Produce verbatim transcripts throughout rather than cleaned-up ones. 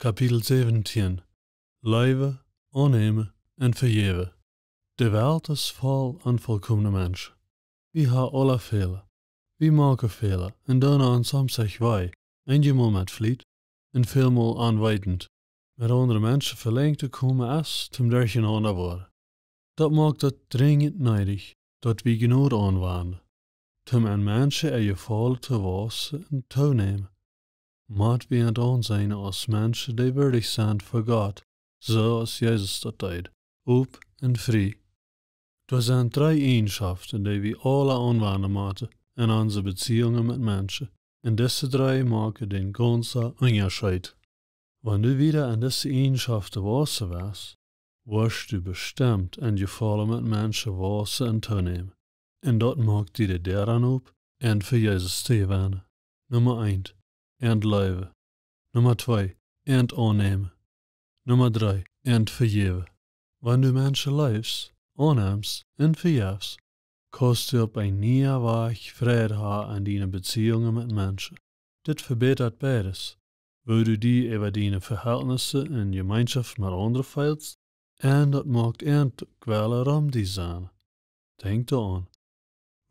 Kapitel säwentieen. Leewen, aunnämen un vejäwen. De Welt es voll onvolkomne Menschen. Wie haben aule Fäla. Wie moaken Fäla un doonen ons aun sikj wee, eenjemol met Fliet un välmol onweetend. Met aundre Menschen velenjd to komen es toom derchenaunda woaren. Daut moakt daut drinjent needich, daut wie Jnod aunwanden, toom en Menschen äa Jefaulen to waussen un toonämen. Mott wie an aunseenen aus Menschen, dee wirdich sent fa Gott, soo aus Jesus daut deed, op un frie. Doa sent dree Eejenschoften, dee wie aula aunwanden motten en onse Beziehungen met Menschen, un dise dree moaken dän gaunzen Unjascheet. Wan du wieda en dise Eejenschoften waussen west, woascht du bestemt en Jefaulen met Menschen waussen un toonämen. Un daut moakt die de Däaren op, an fa Jesus to jewennen. Numma eent, an leewen. Numma twee, an aunnämen. Numma dree, an vejäwen. Wan du Menschen leefst, aunnemst un vejefst, kaust du opp een nieen Wajch Fräd haben en diene Beziehungen met Menschen. Dit vebätat beides, woo du die äwa diene Vehältnissen un Jemeenschoft met aundre feelst, un daut moakt an wellen rom die sennen. Denkj doaraun.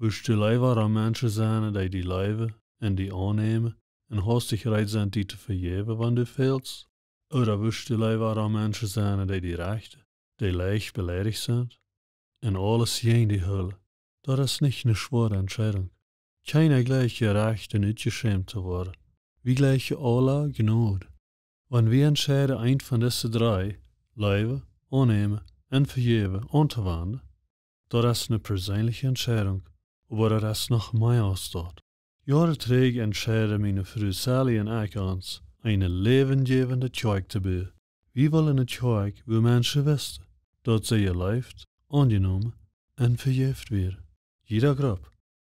Wurscht du leewa rom Menschen sennen, dee die leewen un die aunnämen un haustich reed sent, die to vejäwen, wan du fälst? Ooda wurscht du leewa rom Menschen sennen, dee die rechten, dee leicht beleidicht sent un aules jäajen die hoolen? Daut es nich eene schwoare Entscheidunk. Kjeena jleicht jerecht un utjeschämt to woaren. Wie jleichen aula Jnod. Wan wie entscheiden, eent von dise dree, leewen, aunnämen un vejäwen, auntowanden, daut es eene perseenelje Entscheidunk, oba daut es noch mea aus daut. Joaren trigj entscheiden miene Fru Sally un ekj ons, eene läwenjäwende Kjoakj to buen. Wie wullen eene Kjoakj, wua Menschen wisten, daut see jeleeft, aunjenomen un vejäft wieren. Jieda Grupp,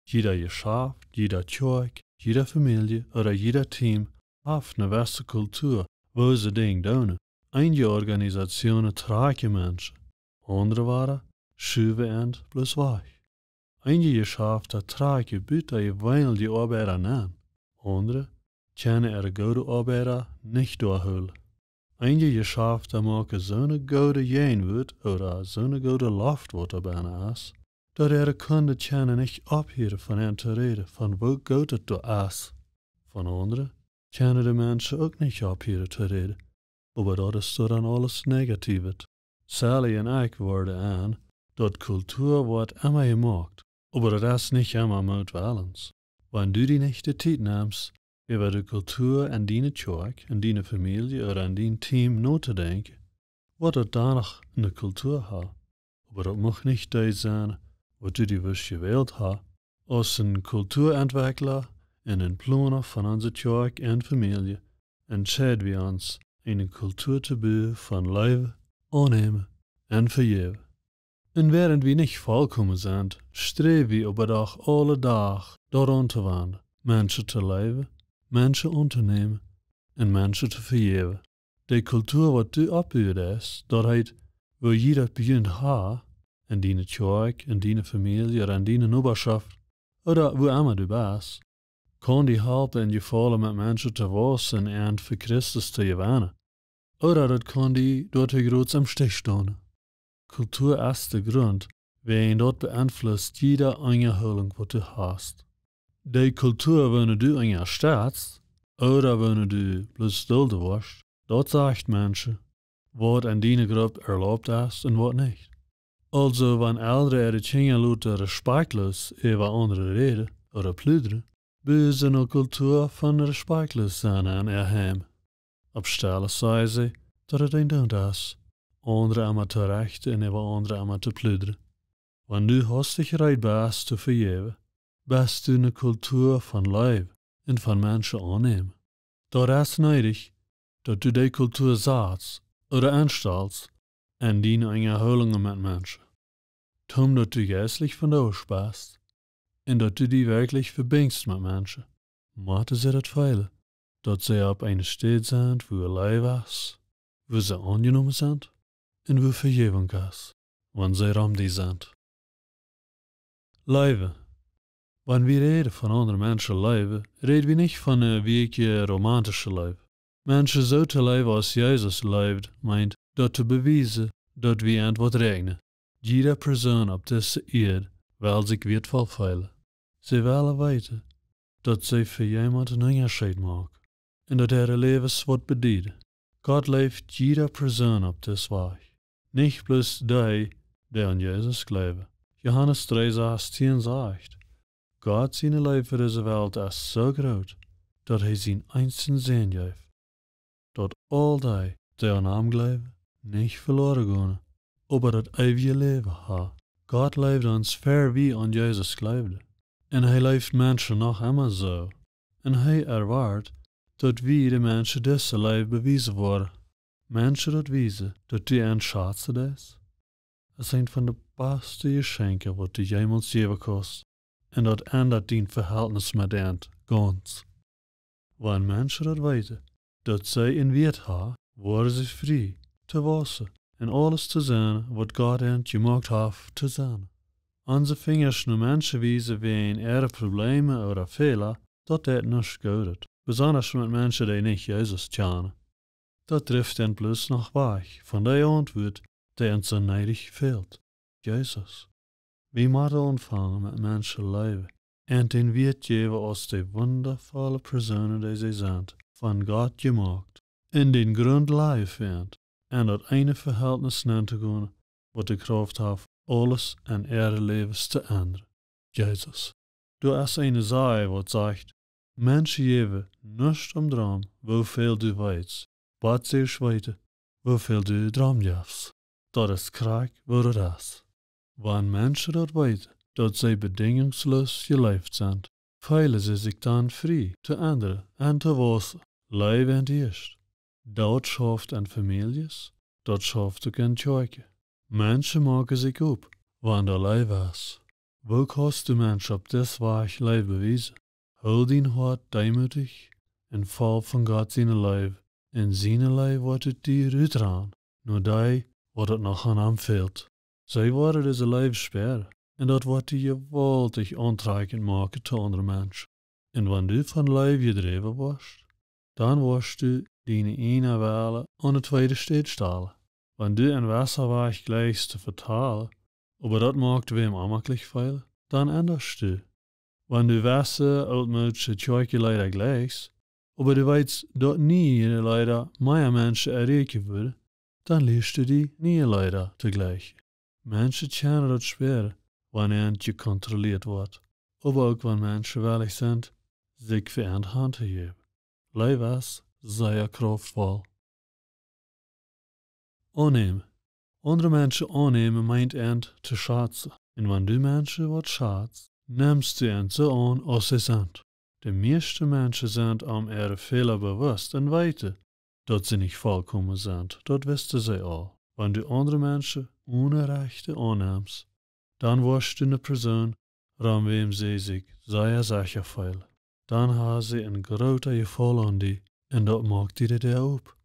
jieda Jeschaft, jieda Kjoakj, jieda Famielje ooda jieda Team haft eene jewesse Kultua, woo see Dinja doonen. Eenje Organisationen trakjen Menschen, aundre wada schuwen an bloos wajch. Eenje Jeschaften trakjen buta jeweenelje Oabeida aun, aundre kjennen äare goode Oabeida nich doahoolen. Eenje Jeschaften moaken soone goode Jäajenwuat ooda soone goode Loft, waut doa bennen es, daut äare Kunden kjennen nich opphieren von an to räden, von woo goot daut doa es. Von aundre kjennen de Menschen uk nich opphieren to räden, oba daut es doa dan aules Negatiewet. Sally un ekj worden en, daut Kultua woat emma jemoakt, oba daut es nich emma mootwellens. Wan du die nich de Tiet nemst, äwa de Kultua en diene Kjoakj, en diene Famielje ooda en dien Team notodenkjen, woat daut dan noch eene Kultua haben. Oba daut mucht nich dee sennen, waut du die wurscht jewält haben. Aus een Kultuaentwekjla un een Plona von onse Kjoakj un Famielje entscheid wie ons, eene Kultua to buen von leewen, aunnämen un vejäwen. Un wäarent wie nich volkomen sent, sträw wie oba doch aule Dach doaraun to wanden, Menschen to leewen, Menschen auntonämen un Menschen to vejäwen. De Kultua, waut du oppbuen deist, daut heet, woo jie daut bejunt haben, en diene Kjoakj, en diene Famielje ooda en diene Nobaschoft, ooda wua emma du best, kaun die halpen, en Jefaulen met Menschen to waussen un fa Christus to jewennen. Ooda daut kaun die doatoo jrod em Stich stonen. Kultua es de Grunt, wäajen daut beenflusst jiede Unjahoolunk, waut du hast. De Kultua, woone du unjastetst, ooda woone du bloos dulden woascht, daut sajcht Menschen, waut en diene Grupp erlaubt es un waut nich. Aulsoo, wan Elren äare Kjinja loten respektloos äwa aundre räden ooda pludren, buen see ne Kultua von respektloos sennen en äa Heim. Opp Stellen sajen see, daut et eendoont es, aundre emma to rechten un äwa aundre emma to pludren. Wan du haustich reed best to vejäwen, best du ne Kultua von Leew un von Menschen aunnämen. Daut es needich, daut du dee Kultua satst ooda enstalst en diene Unjahoolungen met Menschen. Toom daut du jeistlich vondoag best un daut du die werkjlich vebinjst met Menschen, motten see daut feelen, daut see opp eene Städ sent, wua Leew es, wua see aunjenomen sent un wua Vejäwunk es, wan see rom die sent. Leewen. Wan wie räden von aundre Menschen leewen, räd wie nich von ne wieekje romantische Leew. Menschen soo to leewen aus Jesus leewd, meent daut to bewiesen, daut wie an waut räakjnen. Jieda Persoon opp dise Ieed well sikj wieetvoll feelen. See wellen weeten, daut see fa jemaunt een Unjascheet moaken un daut äare Läwes waut bedieden. Gott leeft jieda Persoon opp dis Wajch, nich bloos dee, dee aun Jesus jleewen. Johanes dree sastieen sajcht: Gott siene Leew fa dise Welt es soo groot, daut hee sienen eensjen Sän jeef, daut aul dee, dee aun am jleewen, nich veloren gonen, oba daut eewje Läwen haben. Gott leewd ons, ea wie aun Jesus jleewden. Un hee leeft Menschen noch emma soo. Un hee erwoat, daut wie de Menschen dise Leew bewiesen woaren. Menschen daut wiesen, daut du an schazen deist, es eent von de baste Jeschenkja, waut du jemols jäwen kaust. Un daut endat dien Vehältnis met an gaunz. Wan Menschen daut weeten, daut see een Wieet haben, woaren see frie to wausen un aules to sennen, waut Gott an jemoakt haft to sennen. Onse Finjasch no Menschen wiesen wäajen äare Probleemen ooda Fäla, daut deit nuscht Goodet, besonda met Menschen, dee nich Jesus kjanen. Daut drift an bloos noch wajch von dee Auntwuat, dee an soo needich fält: Jesus. Wie motten aunfangen met Menschen leewen un an Wieet jäwen aus dee wundavolle Persoonen, dee see sent, von Gott jemoakt, un dän Grunt leewen un daut eene Vehältnis nenn to gonen, waut de Krauft haft, aules en äare Läwes to endren: Jesus. Doa es eene Saj, waut sajcht: Menschen jäwen nuscht om Droom, woo väl du weetst, bat see weeten, woo väl du Droom jefst. Daut es krakjt, woo daut es. Wan Menschen daut weeten, daut see bedinjungslos jeleeft sent, feelen see sikj dan frie to endren un to wausen. Leew en die ieescht. Daut schauft en Famieljes, daut schauft uk en Kjoakjen. Menschen moaken sikj op, wan doa Leew es. Woo kaust du Menschen opp dis Wajch Leew bewiesen? Hool dien Hoat deemootich un voll von Gott siene Leew, un siene Leew woat ut die rutrannen no dee, waut daut noch aun am fält. See woaren dise Leew spieren, un daut woat die jewaultich auntrakjent moaken to aundre Menschen. Un wan du von Leew jedräwen woascht, dan woascht du diene eejne Wellen aun de tweede Städ stalen. Wan du en wessa Wajch jleichst to vetalen, oba daut moakt wäm onjemakjlich feelen, dan endascht du. Wan du wesse ooltmoodsche Kjoakjenleeda jleichst, oba du weetst, daut niee Leeda mea Menschen erreichen wudden, dan lieescht du die niee Leeda to jleichen. Menschen kjennen daut spieren, wan an jekontrolieet woat, oba uk wan Menschen wellich sent, sikj fa an hantojäwen. Leew es sea krauftvoll. Aunnämen. Aundre Menschen aunnämen meent an to schazen. Un wan du Menschen waut schazst, nemst du an soo aun, aus see sent. De mieeschte Menschen sent om äare Fäla bewusst un weeten, daut see nich vollkomen sent. Daut weeten see aul. Wan du aundre Menschen one Rajcht aunnemst, dan woascht du ne Persoon, om wäm see sikj sea secha feelen. Dan haben see een groota Jefaulen aun die, un daut moakt die de Däa op,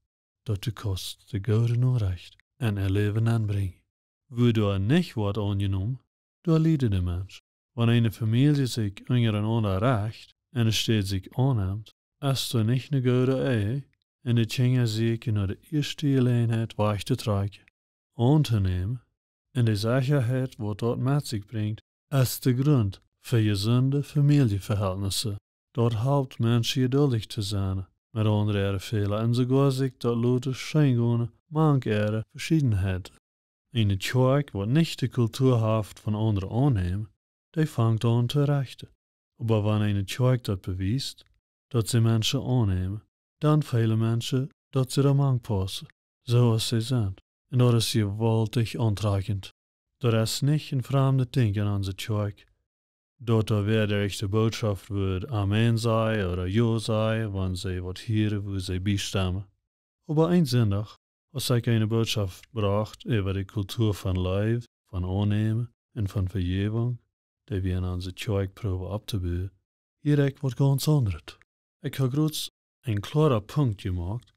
daut du kaust de goode Norecht en äa Läwen enbrinjen. Wua doa nich woat aunjenomen, doa lieet de Mensch. Wan eene Famielje sikj unjarenaunda recht un enne Städ sikj aunnemt, es doa nich ne goode Ehe, un de Kjinja sieekjen no de ieeschte Jeläajenheit wajch to trakjen. Auntonämen, un de Sechaheit, waut daut met sikj brinjt, es de Grunt fa jesunde Famieljeverhältnisse. Daut halpt Menschen jeduldich to sennen met aundre äare Fäla un soogoa sikj daut loten scheen gonen mank äare Veschiedenheiten. Eene Kjoakj, waut nich de Kultua haft von aundre aunnämen, dee fangt aun to rechten. Oba wan eene Kjoakj daut bewiest, daut see Menschen aunnämen, dan feelen Menschen, daut see doa mank paussen, soo aus see sent. Un daut es jewaultich auntrakjent. Daut es nich een framdet Dinkj en onse Kjoakj, daut doa wäa derch de Bootschoft wudd Amen sajen ooda Jo sajen, wan see waut hieren, wua see biestemmen. Oba een Sindach, aus ekj eene Bootschoft brocht äwa de Kultua von Leew, von Aunnämen un von Vejäwunk, dee wie en onse Kjoakj proowen opptobuen, hieed ekj waut gaunz aundret. Ekj haud krakjt een kloaren Punkt jemoakt,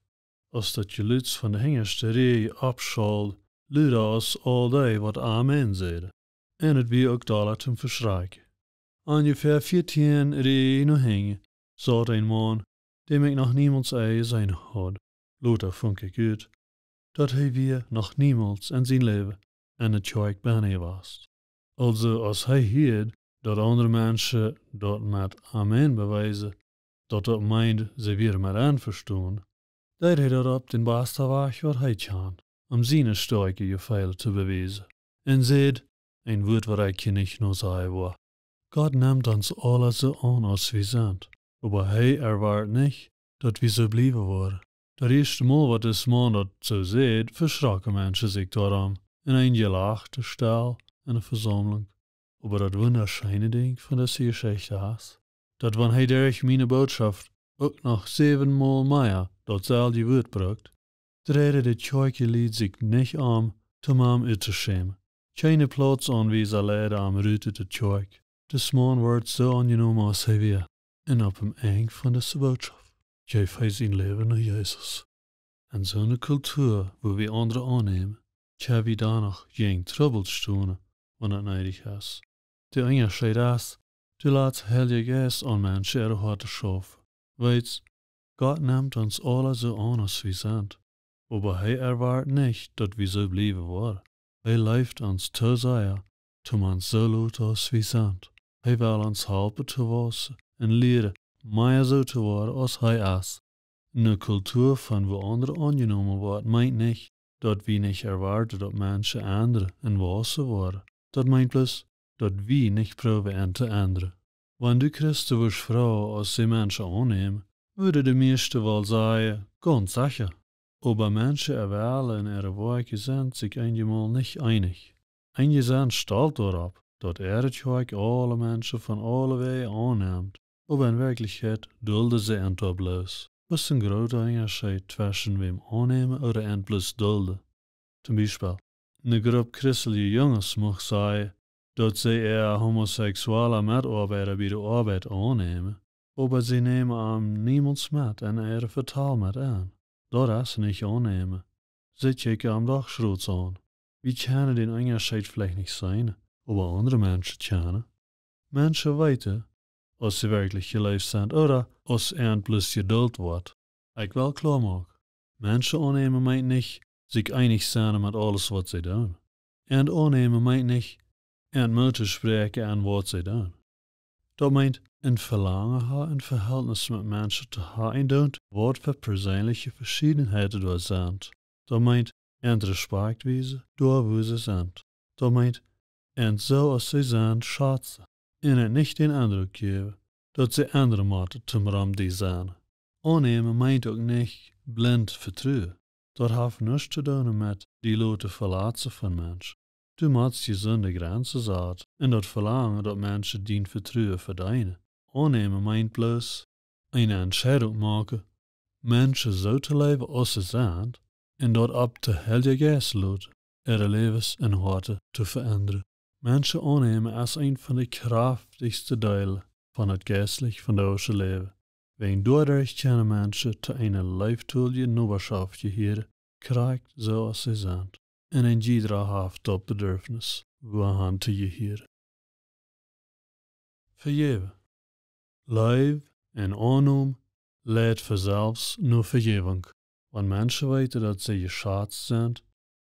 aus daut Jelud von de hinjaschte Rieej oppschauld, luda aus aul dee, waut Amen säden. Un et wia uk dolla toom veschrakjen. Onjefäa vieetieen Rieej no hinjen saut een Maun, däm ekj noch niemols ea jeseenen haud. Lota funk ekj ut, daut hee wia noch niemols en sien Läwen en de Kjoakj bennen jewast. Aulsoo, aus hee hieed, daut aundre Menschen daut met Amen beweesen, daut daut meend, see wieren met envestonen, deed hee daut opp dän basten Wajch, waut hee kjand, om siene stoakje Jefeelen to bewiesen. Un säd, een Wuat, waut ekj hia nich no sajen woa: Gott nemt ons aula soo aun, aus wie sent, oba hee erwoat nich, daut wie soo bliewen woaren. Daut ieeschte Mol, waut dis Maun daut soo säd, veschrocken Menschen sikj doarom, un eenje lachten stell en de Vesaumlunk. Oba daut wundascheene Dinkj von dise Jeschicht es, daut wan hee derch miene Bootschoft uk noch säwen mol mea daut selwje Wuat brukt, dreiden de Kjoakjlied sikj nich om, toom am uttoschämen. Kjeene Plautsaunwiesa leiden am rut ut de Kjoakj. Dis Maun wort soo aunjenomen, aus hee wia. Un opp em Enj von dise Bootschoft jeef hee sien Läwen no Jesus. En soone Kultua, wua wie aundre aunnämen, kjenn wie dan noch jäajen Trubbel stonen, wan daut needich es. De Unjascheet es, doa lat de Heilje Jeist aun Menschen äare Hoaten schaufen. Weetst, Gott nemt ons aula soo aun, aus wie sent. Oba hee erwoat nich, daut wie soo bliewen woaren. Hee leeft ons too sea, toom ons soo loten, aus wie sent. Hee well ons halpen to wausen un lieren, mea soo to woaren, aus hee es. Ne Kultua von wua aundre aunjenomen woaren, meent nich, daut wie nich erwoaten, daut Menschen endren un wausen woaren. Daut meent bloos, daut wie nich proowen an to endren. Wan du Christen wurscht froagen, aus see Menschen aunnämen, wudden de mieeschte woll sajen, gaunz secha. Oba Menschen äare Wellen un äare Woakjen sent sikj eenjemol nich eenich. Eenje sent stolt doaropp, daut äare Kjoakj aule Menschen von aule Wäaj aunnemt, oba en Werkjlichkjeit dulden see an doa bloos. Waut es een groota Unjascheet tweschen wäm aunnämen ooda an bloos dulden? Toom Biespel, ne Grupp christelje Junges mucht sajen, daut see äa homosexuellen Metoabeida bie de Oabeit aunnämen, oba see nämen am niemols met en äare Vetal met aun. Daut es nich aunnämen. See kjikjen am doch schrots aun. Wie kjennen dän Unjascheet veleicht nich seenen, oba aundre Menschen kjennen. Menschen weeten, aus see werkjlich jeleeft sent ooda aus an bloos jedult woat. Ekj well kloa moaken, Menschen aunnämen meent nich, sikj eenich sennen met aules, waut see doonen. An aunnämen meent nich, an Moot to spräakjen aun, waut see doonen. Daut meent, een Velangen haben, een Vehältnis met Menschen to haben, un daut, waut fa perseenelje Veschiedenheiten doa sent. Daut meent, an Respakjt wiesen, doa wua see sent. Daut meent, an soo aus see sent, schazen, un an nich dän Endruck jäwen, daut see aundre motten toom rom die sennen. Aunnämen meent uk nich blint vetruen. Daut haft nuscht to doonen met die loten velatzen von Menschen. Du motst jesunde Grenzen saten un daut velangen, daut Menschen dien Vetruen vedeenen. Aunnämen meent bloos eene Entscheidunk moaken, Menschen soo to leewen, aus see sent, un daut opp de Heilje Jeist loten, äare Läwes un Hoaten to veendren. Menschen aunnämen es eent von de kjraftichste Deelen von daut jeistlich vondoagsche Läwen. Wäajen doaderch kjennen Menschen to eene leeftolje Nobaschoft jehieren, krakjt soo aus see sent. Un een jiedra haft daut Bedurfnis, wua han to jehieren. Vejäwen. Leew un Aunnämen leit von selfst no Vejäwunk. Wan Menschen weeten, daut see jeschazt sent,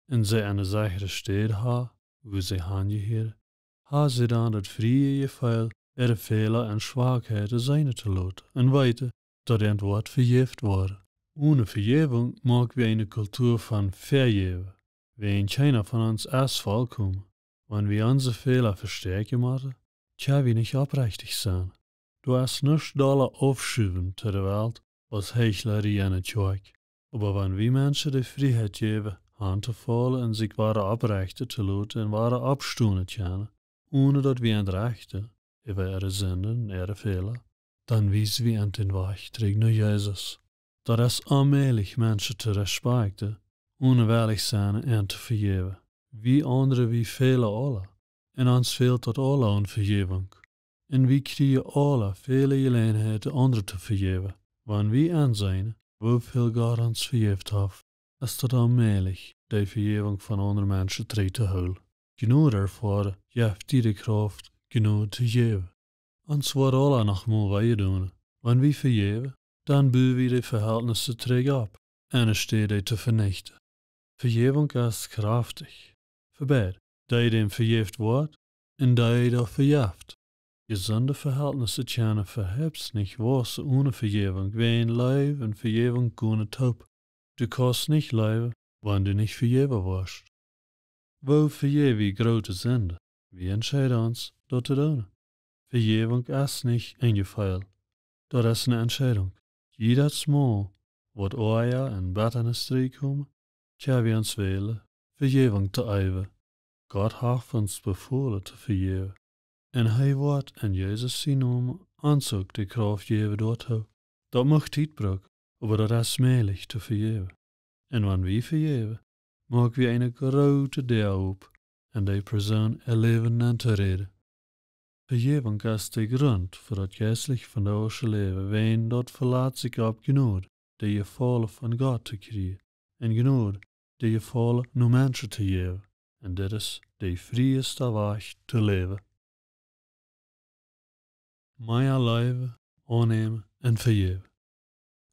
un see eene sechre Städ haben, wua see han jehieren, haben see dan daut frie Jefeel, äare Fäla un Schwakheiten seenen to loten un weeten, daut an woat vejäft woaren. One Vejäwunk moak wie eene Kultua von Vejäwen, wäajen kjeena von ons es vollkomen. Wan wie onse Fäla vestäakjen motten, kjenn wie nich opprechtich sennen. Doa es nuscht dolla Aufschuwen to de Welt aus Heichlerie enne Kjoakj. Oba wan wie Menschen de Frieheit jäwen, han to faulen un sikj wada opprechten to loten un wada oppstonen kjennen, one daut wie an rechten äwa äare Sinden un äare Fäla, dan wiesen wie an dän Wajch trigj no Jesus. Daut es onmäajlich, Menschen to respakjten, one wellich sennen an to vejäwen. Wie aundre, wie fälen aula. Un ons fält daut aula aun Vejäwunk. Un wie kjrieen aula väle Jeläajenheiten, aundre to vejäwen. Wan wie enseenen, woo väl Gott ons vejäft haft, es daut onmäajlich, de Vejäwunk von aundre Menschen trigj to hoolen. Jnod erfoaren jeft die de Krauft, Jnod to jäwen. Ons woat aula noch mol wee jedonen. Wan wie vejäwen, dan bu wie de Vehältnisse trigj opp, enne Städ dee to venichten. Vejäwunk es kjraftich. Fa beid, dee däm vejäft woat, un dee daut vejäft. Jesunde Vehältnisse kjennen veheps nich wausen one Vejäwunk, wiels Leew un Vejäwunk gonen toop. Du kaust nich leewen, wan du nich vejäwen woascht. Woo vejäw wie groote Sinden? Wie entscheiden ons, daut to doonen. Vejäwunk es nich een Jefeel. Daut es eene Entscheidunk. Jiedet Mol, waut Oaja un Bettanis trigjkomen, kjenn wie ons wälen, Vejäwunk to eewen. Gott haft ons befolen to vejäwen. Un hee woat en Jesus sienen Nomen ons uk de Krauft jäwen doatoo. Daut mucht Tiet brucken, oba daut es mäajlich to vejäwen. Un wan wie vejäwen, moak wie eene groote Däa op, un dee Persoon äa Läwen nenn to räden. Vejäwunk es de Grunt fa daut jeistlich vondoagsche Läwen, wiels daut velat sikj opp Jnod, de Jefaulen von Gott to kjrieen, un Jnod, de Jefaulen no Menschen to jäwen. Un dit es de friesta Wajch to läwen. Mea leewen, aunnämen un vejäwen.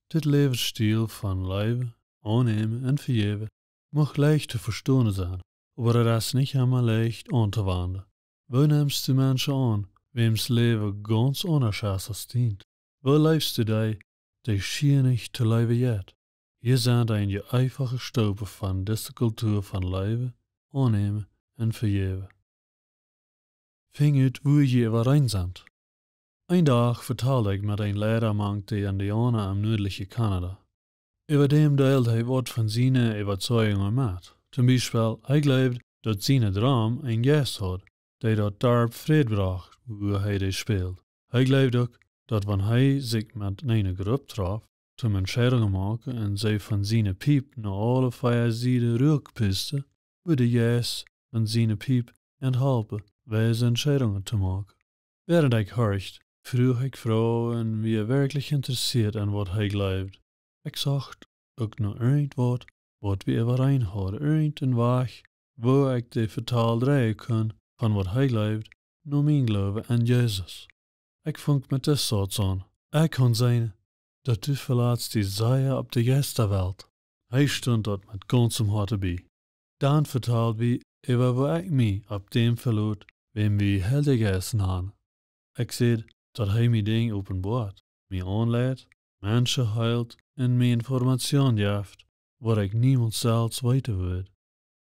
Dit Läwensstiel von leewen, aunnämen un vejäwen mucht leicht to vestonen sennen, oba daut es nich emma leicht auntowanden. Woo nemst du Menschen aun, wäms Läwen gaunz aundasch es aus dient? Woo leefst du dee, dee schient nich to leewen jeit? Hia sent eenje eefache Stoopen von dise Kultua von leewen, aunnämen un vejäwen. Finj ut, wua jie äwareen sent. Een Dach vetald ekj met een Leida mank de Indiauna em nuadlichen Kanada. Äwa däm deeld hee waut von siene Äwazeijungen met. Toom Biespel, hee jleewd, daut siene Drom een Jeist haud, dee daut Darp Fräd brocht, wua hee dee späld. Hee jleewd uk, daut wan hee sikj met eene Grupp trof, toom Entscheidungen moaken un see von siene Piep no aule vea Sieden rutpusten, wudd de Jeist von siene Piep an halpen, weise Entscheidungen to moaken. Wäarent ekj horcht, fruach ekj Froagen un wia werkjlich interessieet aun waut hee jleewd. Ekj socht uk no irjentwaut, waut wie äwareen hauden, irjent een Wajch, woo ekj de Vetal dreien kunn von waut hee jleewd, no mien Gloowen aun Jesus. Ekj funk met dän Sauz aun: Ekj kaun seenen, daut du velatst die sea opp de Jeistawelt. Hee stunt daut met gaunzem Hoaten bie. Dan vetald wie äwa woo ekj mie opp däm velot, wäm wie Heilja Jeist nanen. Ekj säd, daut hee mie Dinja openboat, mie aunleit, Menschen heelt un mie Information jeft, waut ekj niemols selfst weeten wudd.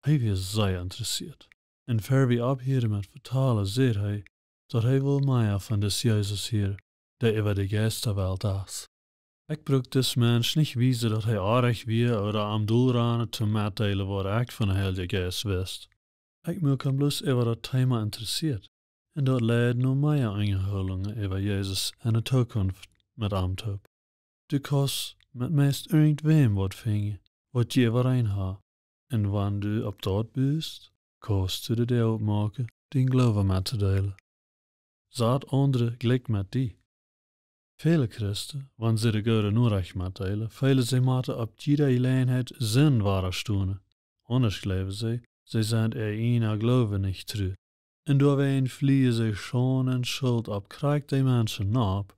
Hee wia sea interessieet. Un ver wie opphieeden met vetalen, säd hee, daut hee wull mea von dis Jesus hieren, dee äwa de Jeistawelt es. Ekj brukt dis Mensch nich wiesen, daut hee oajch wia ooda am dol ranen toom metdeelen, waut ekj von dän Heiljen Jeist wist. Ekj muak am bloos äwa daut Thema interessieet, un daut leid no mea Unjahoolungen äwa Jesus en de Tookunft met am toop. Du kaust met meist irjentwäm waut finjen, waut jie äwareen haben. Un wan du opp daut best, kaust du de Däa opmoaken, dien Gloowen mettodeelen. Sat aundre jlikj met die. Väle Christen, wan see de goode Norecht metdeelen, feelen see motten opp jiede Jeläajenheit Sind wadastonen. Aundasch jleewen see, see sent äa ieejna Gloowen nich tru. Un doawäajen flieejen see Schaund un Schult opp krakjt dee Menschen nopp,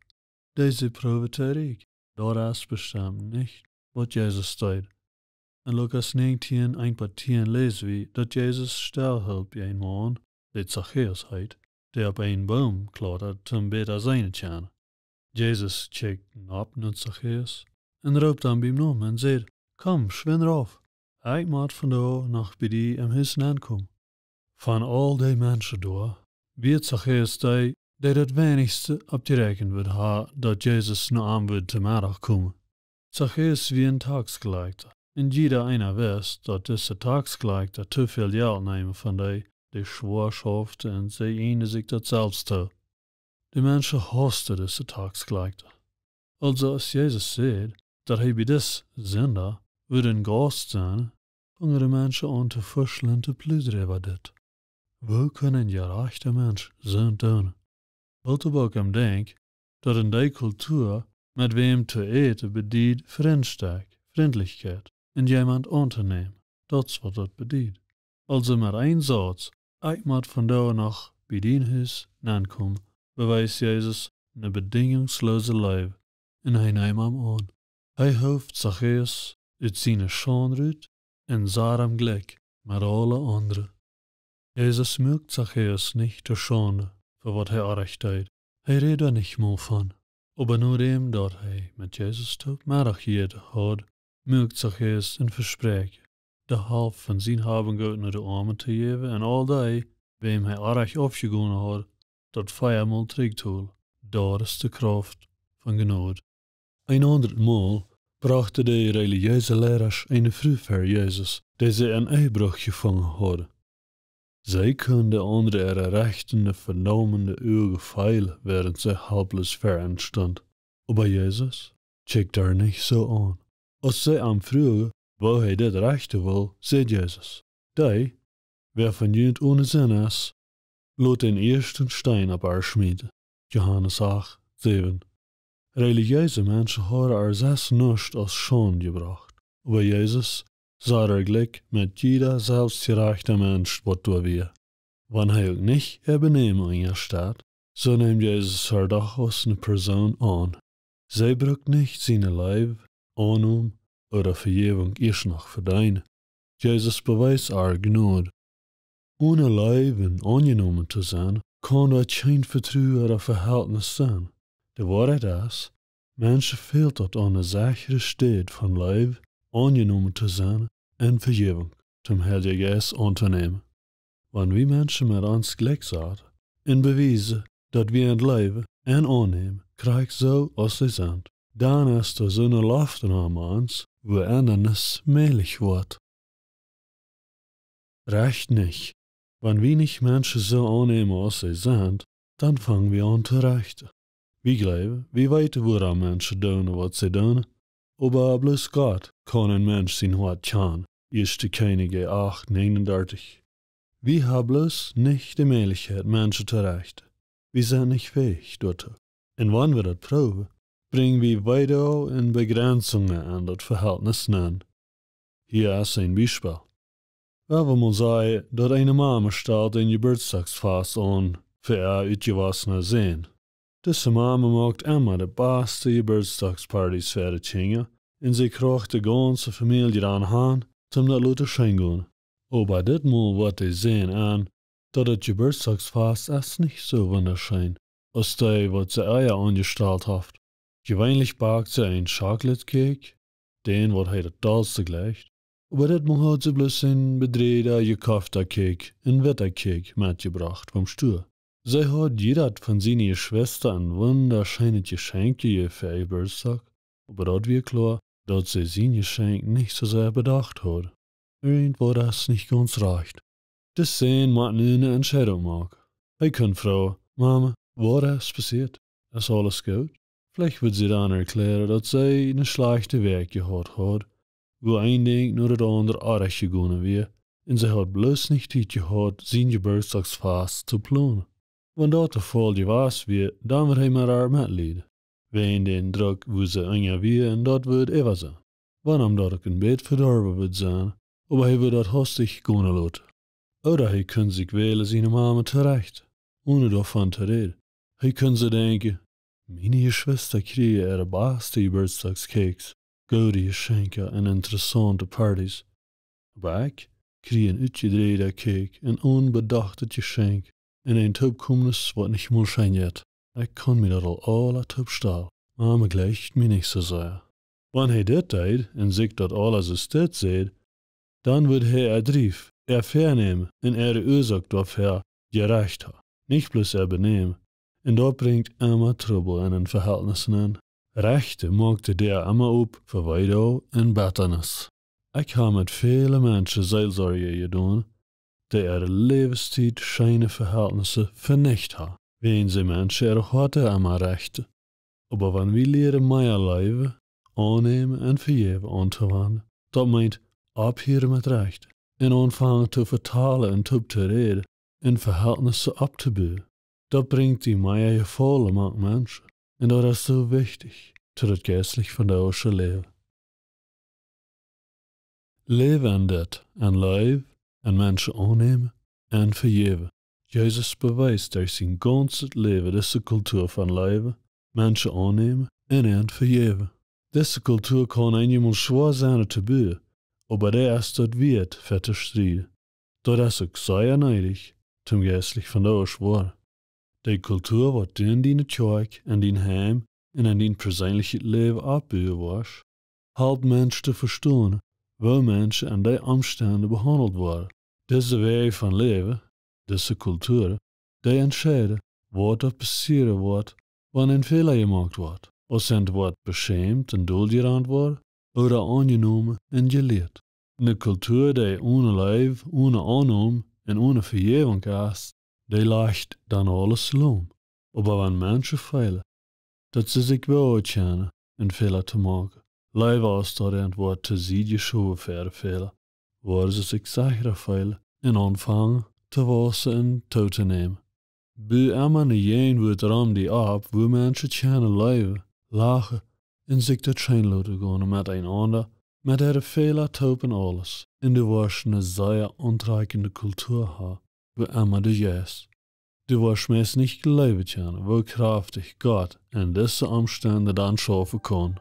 dee see proowen to erreichen. Daut es bestemt nich, waut Jesus deed. En Lukas näajentieen, eent bat tieen läs wie, daut Jesus stell hilt bie een Maun, dee Zachäus heet, dee opp een Boom klautad, toom bäta seenen to kjennen. Jesus kjikjt nopp no Zachäus un roopt am biem Nomen un säd: Komm, schwind rauf. Ekj mott vondoag noch bie die em Hus nenkomen. Von aul dee Menschen doa wia Zachäus dee, dee daut weinichste opp jeräakjent wudd haben, daut Jesus no am wudd to Meddach komen. Zachäus wia een Taksjelajchta, un jieda eena wist, daut dise Taksjelajchta too väl Jelt neemen von dee, dee schwoa schauften, un see ieejenden sikj daut selfst too. De Menschen haussten dise Taksjelajchta. Aulsoo, aus Jesus säd, daut hee bie dis Sinda wudd een Gaust sennen, fungen de Menschen aun to fuschlen un to pludren äwa dit. Woo kunn een jerajchta Mensch soont doonen? Boolt uk aum Denkj, daut en dee Kultua, met wäm to äten bediet Frintschkjeit, Frintlichkjeit, un jemaunt auntonämen, daut es waut daut bediet. Aulsoo met een Sauz: Ekj mott vondoag noch bie dien Hus nenkomen, bewiest Jesus ne bedinjungsloose Leew, un hee neem am aun. Hee hoof Zachäus ut siene Schaund rut un sad am jlikj met aule aundre. Jesus muak Zachäus nich to Schaund fa waut hee orrajcht deed. Hee räd doa nich mol von. Oba nodäm daut hee met Jesus toop Meddach jejäten haud, muak Zachäus een Vespräakjen, de Halft von sien Hab un Goot no de Oame to jäwen un aul dee, wäm hee orrajcht aufjegonen haud, daut vea mol trigj to holen. Daut es de Krauft von Jnod. Een aundret Mol brochten de relijeese Leidasch eene Fru ver Jesus, dee see en Ehebruch jefungen hauden. See kunn de aundre äare rechtende, vedaumende Uagen feelen, wäarent see halploos ver an stunt. Oba Jesus kjikjt ar nich soo aun. Aus see am fruagen, woo hee dit rechten wull, säd Jesus: Dee, wäa von junt one Sind es, lot dän ieeschten Steen opp ar schmieten. Johanes acht, säwen. Relijeese Menschen hauden ar sest nuscht aus Schaund jebrocht. Oba Jesus sad ar jlikj met jieda selfstjerajchta Mensch, waut doa wia. Wan hee uk nich äa Benämen unjasteit, soo neem Jesus ar doch aus eene Persoon aun. See brukt nich siene Leew, Aunnom ooda Vejäwunk ieescht noch vedeenen. Jesus bewiest ar Jnod. One Leew un aunjenomen to sennen, kaun doa kjeen Vetruen ooda Vehältnis sennen. De Woarheit es, Menschen fält daut aun eene sechre Städ von Leew, aunjenomen to sennen un Vejäwunk, dän Heiljen Jeist auntonämen. Wan wie Menschen met ons jlikj saten un bewiesen, daut wie an leewen un aunnämen, krakjt soo aus see sent, dan es doa soone Loft en ons, wua Endanis mäajlich woat. Rajcht nich. Wan wie nich Menschen soo aunnämen aus see sent, dan fangen wie aun to rechten. Wie jleewen, wie weeten, wuarom Menschen doonen, waut see doonen. Oba bloos Gott kaun een Mensch sien Hoat kjanen, Ieeschte Kjennichs acht, näajenundartich. Wie haben bloos nich de Mäajlichkjeit, Menschen to rechten. Wie sent nich fäich doatoo. Un wan wie daut proowen, brinjen wie Weedoag un Begrenzungen en daut Vehältnis nenn. Hia es een Biespel. Wie wellen mol sajen, daut eene Mame stalt een Jeburtsdagsfast aun fa äa utjewossna Sän. Dise Mame moakt emma de baste Jeburtsdagspartys fa de Kjinja, un see kjricht de gaunze Famielje doa aun, toom daut loten scheen gonen. Oba dit Mol woat de Sän en, daut daut Jeburtsdagsfast es nich soo wundascheen aus dee, waut see ea aunjestalt haft. Jeweenlich backt see een Chocolate Cake, dän, waut hee daut dollste jlikjt, oba dit Mol haud see bloos een bedräjda, jekofta Cake, een witta Cake, metjebrocht vom Stua. See haud jiedet von siene Jeschwista een wundascheenet Jeschenkj jejäft fa äa Jeburtsdach, oba daut wia kloa, daut see sien Jeschenkj nich soo sea bedocht haud. Irjentwaut es nich gaunz rajcht. De Sän mott nu eene Entscheidunk moaken. Hee kaun froagen: Mame, waut es passieet? Es aules goot? Veleicht wudd see dan erkjläaren, daut see eene schlajchte Wäakj jehaut haud, wua een Dinkj no daut aundre oajch jegonen wia, un see haud bloos nich Tiet jehaut, sien Jeburtsdagsfast to plonen. Wan daut de Faul jewast wia, dan wudd hee met ar metlieden, wäajen dän Druck, wua see unja wia, un daut wudd äwa sennen. Wan am daut uk een bät vedorwen wudd sennen, oba hee wudd daut haustich gonen loten. Ooda hee kunn sikj wälen, siene Mame to rechten, one doavon to räden. Hee kunn sikj denkjen: Miene Jeschwista kjrieen äare baste Jeburtsdagscakes, goode Jeschenkja un interessaunte Partys. Oba ekj kjrie een utjedräjda Cake, een onbedochtet Jeschenkj, un een Toopkomes, waut nich mol scheen jeit. Ekj kaun mie daut aul aula toopstalen. Mame jleicht mie nich soo sea. Wan hee dit deed un sikj daut aules aus dit säd, dan wudd hee äa Drift, äa Väanämen un äare Uasoak doafäa jerecht haben, nich bloos äa Benämen. Un daut brinjt emma Trubbel en een Vehältnis nenn. Rechten moakt de Däa emma op fa Weedoag un Bettanis. Ekj hab met väle Menschen Seelsorj jedonen, dee äare Läwenstiet scheene Vehältnisse venicht haben, wäajen see Menschen äare Hoaten emma rechten. Oba wan wie lieren mea Leew, Aunnämen un Vejäwen auntowenjen, daut meent, opphieren met Rechten un aunfangen to vetalen un toop to räden un Vehältnisse opptobuen. Daut brinjt die mea Jefaulen mank Menschen, un daut es soo wichtich to daut jeistlich vondoagsche Läwen. Läw en dit, en Leew, en Menschen aunnämen un vejäwen. Jesus bewiest derch sien gaunzet Läwen dise Kultua von Leew, Menschen aunnämen un an vejäwen. Dise Kultua kaun eenjemol schwoa sennen to buen, oba dee es daut wieet fa to strieden. Daut es uk sea needich, toom jeistlich vondoag woaren. De Kultua, waut du en diene Kjoakj, en dien Heim un en dien perseenlichet Läwen oppbuen woascht, halpt Menschen to vestonen, woo Menschen en dee Omstend behaundelt woaren. Dise Wäaj von Läwen, dise Kultua, dee entscheiden, waut doa passieren woat, wan een Fäla jemoakt woat, aus ent woat beschämt un doljerant woat, ooda aunjenomen un jelieet. Ne Kultua, dee one Leew, one Aunnäm un one Vejäwunk es, dee lajcht dan aules laum. Oba wan Menschen feelen, daut see sikj woarkjennen en Fäla to moaken, leewa aus daut ent woat to Sied jeschowen fa de Fäla, woaren see sikj secha feelen un aunfangen to wausen un tootonämen. Bu emma ne Jäajenwuat rom die opp, wua Menschen kjennen läwen, lachen un sikj daut scheen loten gonen met eenaunda, met äare Fäla toop un aules. Un du woascht ne sea auntrakjende Kultua haben, wua emma du jeist. Du woascht meist nich jleewen kjennen, woo kraftich Gott en dise Omstend dan schaufen kaun.